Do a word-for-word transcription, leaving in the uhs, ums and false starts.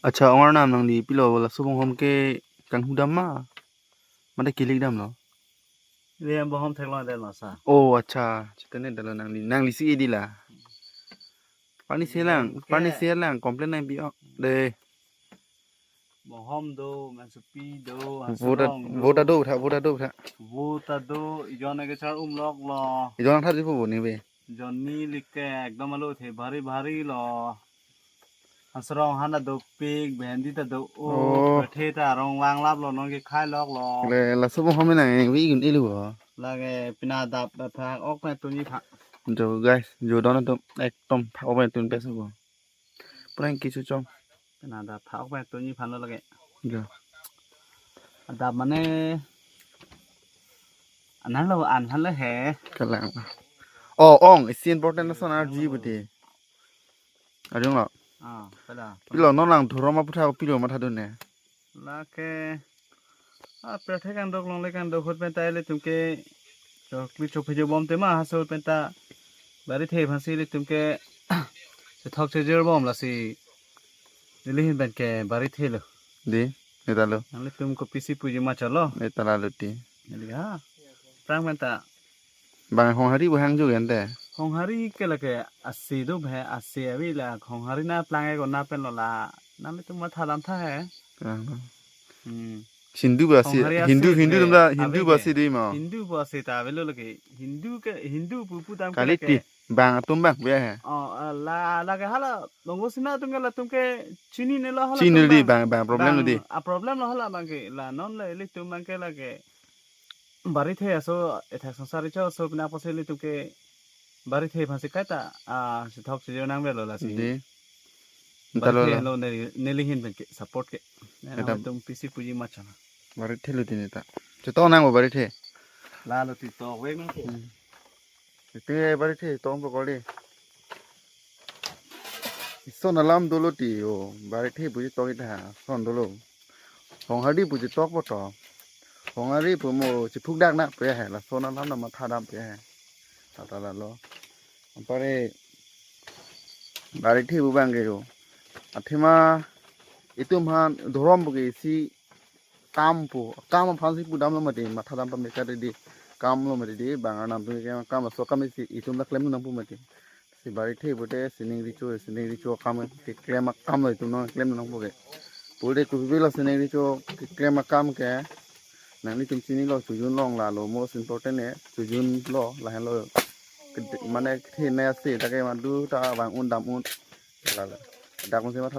Accha, ong arnam, nangli pilo laso bonghom ke kanghudam ma? Mate kilikdamlo? Ili bonghom theklong det lo sa. Oh, accha. Chitene dalo nangli. Nangli si edi la. Pani selang, Oke. Pani selang, complain nangpi-ok. De. Bonghom do, mansupi do, Vote, hasrong do. Vote do, tha, vote do, tha. Vote do, ijon ke char umlok lo. Ijon tha jipo bo ni be. Jonni like ekdom alo the bhari bhari lo. Hasrong hana dopik, bhendi ta do o, Oh. Pathe ta rong vanglap lo, non ke khai lok lo. Le, laso bonghom nang, eh, wi gun ilu ho. Lake pina dap da phak ok pen tuni phak. Jo guys, jo don atum ekdom phak ok pen tun pes bo. Prank kisu chong. Pina dap phak ok pen tuni phan lo lake. Jo. Adap mane anan lo an phan lo he. Kalang. Oh, ong, isi important na son arji buti. Arjung lo. Ah, pada. Pilo non lang dhorom aphuthak pilo mathadun ne. Lake. Ah, Pathe kangdok longle kangdok ahut pen ta ilitum ke chokli chophe jo bom tema haso pen ta Barithe aphansi ilitum ke chethok chejor bom lasi neli ahin pen ke Barithe lo. Di, neta lo. Nanglitum kopisi puji ma cholo. Neta lalo ti. Neli ha. Prank pen ta. Bang Honghari bo hang jo gente. Honghari ke lake ase do bhe, ase avi la Honghari na plang e ko na pen lo la. Nanglitum matha lam tha he. Plang lo. Hmm. Hindu ba si, Honghari ase Hindu, Hindu bhe, tum da, Hindu ave ba ke. Si di ma. Hindu ba si ta avelo lake. Hindu ke, Hindu pu pu tam ke Kali lake. Ti, bang atum bang, be he. Oh, ah, la, lake hala, bongo sina atum ke latum ke chinine lo hala Chini atum di, bang. Bang, bang, problem Bang, di. A problem lo hala bang ke, la non le ilitum bang ke lake. Barithe aso, ethak sangsari cho, so pina apotsi ilitum ke Barithe aphansi kaita, ah, chethok chejor nang avelo lasi. Di. Neta lo Barithe lo. Lo neli, neli ahin pen ke support ke. Neta. Nanglitum pisi puji ma chana. Barithe lo ti neta. Chetok nang bo Barithe. Lalo ti tok vek nang ke. Hmm. Iti Barithe tok po kali. Ison alam dolo ti o. Barithe puji tok ita son dolo. Honghari puji tok po to. Honghari pu mo chiphuk dak na pe he. Lason alam na mathadam pe he. Tata lalo. Ampare Barithe bu bang ke yo. Athema itum aphan dhorom bu ke isi kam pu, kam aphansi pudam lo mati, mathadam pame kade di, kam lo mati di, bang arnam atum ke kam laso kam isi itum ta klem nang pu mati. Si Barithe pute sining richo, sining richo kam keklem akam lo itum nang klem nang pu ke. Pute kopi lo sining richo keklem akam ke. Nanglitum chinilo chojun long lalo most important ne chojun lo lahenlo. Kede-, mane kethe ne ase ta ke madu ta bang un dam un. Lalo. Dak un si matha